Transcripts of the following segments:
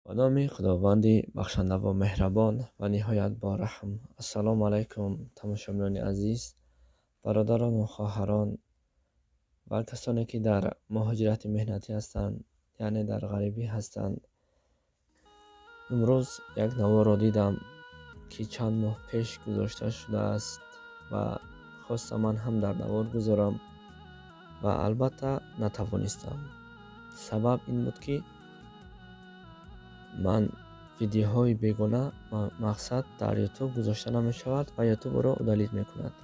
Ба номи Худованди бахшандаву меҳрабон ва ниҳоят бораҳм. Ассалому алайкум, тамошобинони азиз, бародарону хоҳарон ва касоне, ки дар муҳоҷирати меҳнатӣ ҳастанд, яъне дар ғарибӣ ҳастанд. Имрӯз як наворро дидам, ки чанд моҳ пеш гузошта шудааст, ва хостам ман ҳам дар навор гузорам ва албатта натавонистам. Сабаб ин буд, ки ман видеоҳои бегона, мақсад, дар Ютуб гузошта намешавад ва Ютуб ӯро удалить мекунад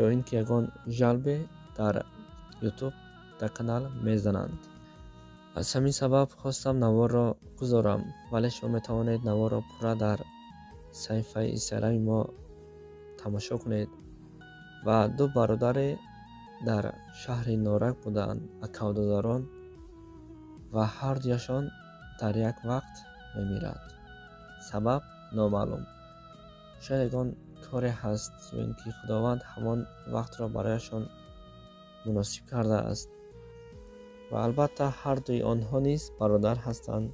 ё ин ки ягон жалоба дар Ютуб дар канал мезананд. Аз ҳамин сабаб хостам наворро гузорам, вале шумо метавонед наворро пурра дар саҳифаи Инстаграми мо тамошо кунед. Ва ду бародаре дар шаҳри Норак буданд, акаву додарон, ва ҳардуяшон дар як вақт мемирад. Сабаб номаълум. Шояд ягон коре ҳаст ё ин ки Худованд ҳамон вақтро барояшон муносиб кардааст. Ва албатта ҳардуи онҳо низ бародар ҳастанд,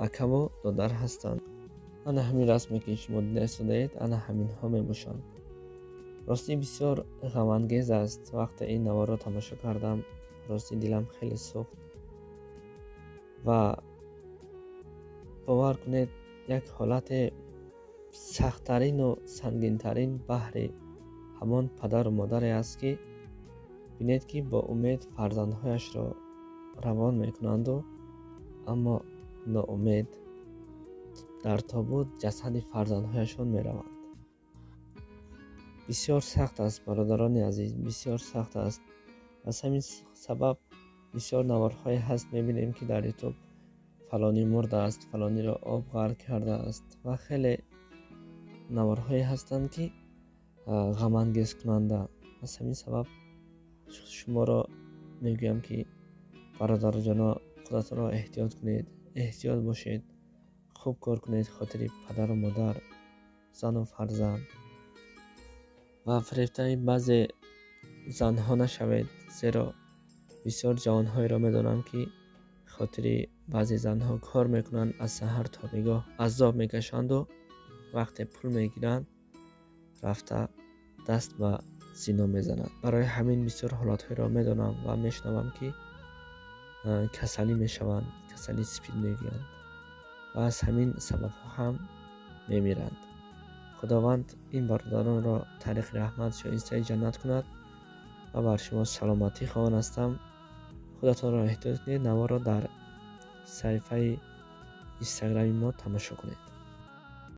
акаву додар ҳастанд. Ана ҳамин расме, ки шумо дида истодаед, ана ҳаминҳо мебошанд. Ростӣ, бисёр ғамангез аст. Вақте ин наворро тамошо кардам, ростӣ, дилам хеле сӯхт. Ва бовар кунед, як ҳолате сахттарину сангинтарин баҳри ҳамон падару модаре аст, ки бинед, ки бо умед фарзандҳояшро равон мекунанду, аммо ноумед дар тобут ҷасади фарзандҳояшон мераванд. Бисёр сахт аст, бародарони азиз, бисёр сахт аст. Аз ҳамин сабаб бисёр наворҳое ҳаст, мебинем, ки дар Ютуб фалонӣ мурдааст, фалониро об ғарқ кардааст ва хеле наворҳое ҳастанд, ки ғамангезкунанда. Аз ҳамин сабаб шуморо мегӯям, ки бародарҷоно, худатонро эҳтиёт кунед, эҳтиёт бошед, хуб кор кунед хотири падару модар, зану фарзанд ва фирефтаи баъзе занҳо нашавед, зеро бисёр ҷавонҳоеро медонам, ки хотири баъзе занҳо кор мекунанд, аз саҳар то бегоҳ азоб мекашанду вақте пул мегиранд, рафта даст ба зино мезананд. Барои ҳамин бисёр ҳолатҳоеро медонам ва мешунавам, ки касалӣ мешаванд, касалии СПИД мегӯянд, ва аз ҳамин сабабҳо ҳам мемиранд. Худованд ин бародаронро тариқи раҳмат шоистаи ҷаннат кунад ва бар шумо саломатӣ хоҳон ҳастам. Худатонро эҳтиёт кунед, наворро дар саҳифаи Инстаграми мо тамошо кунед.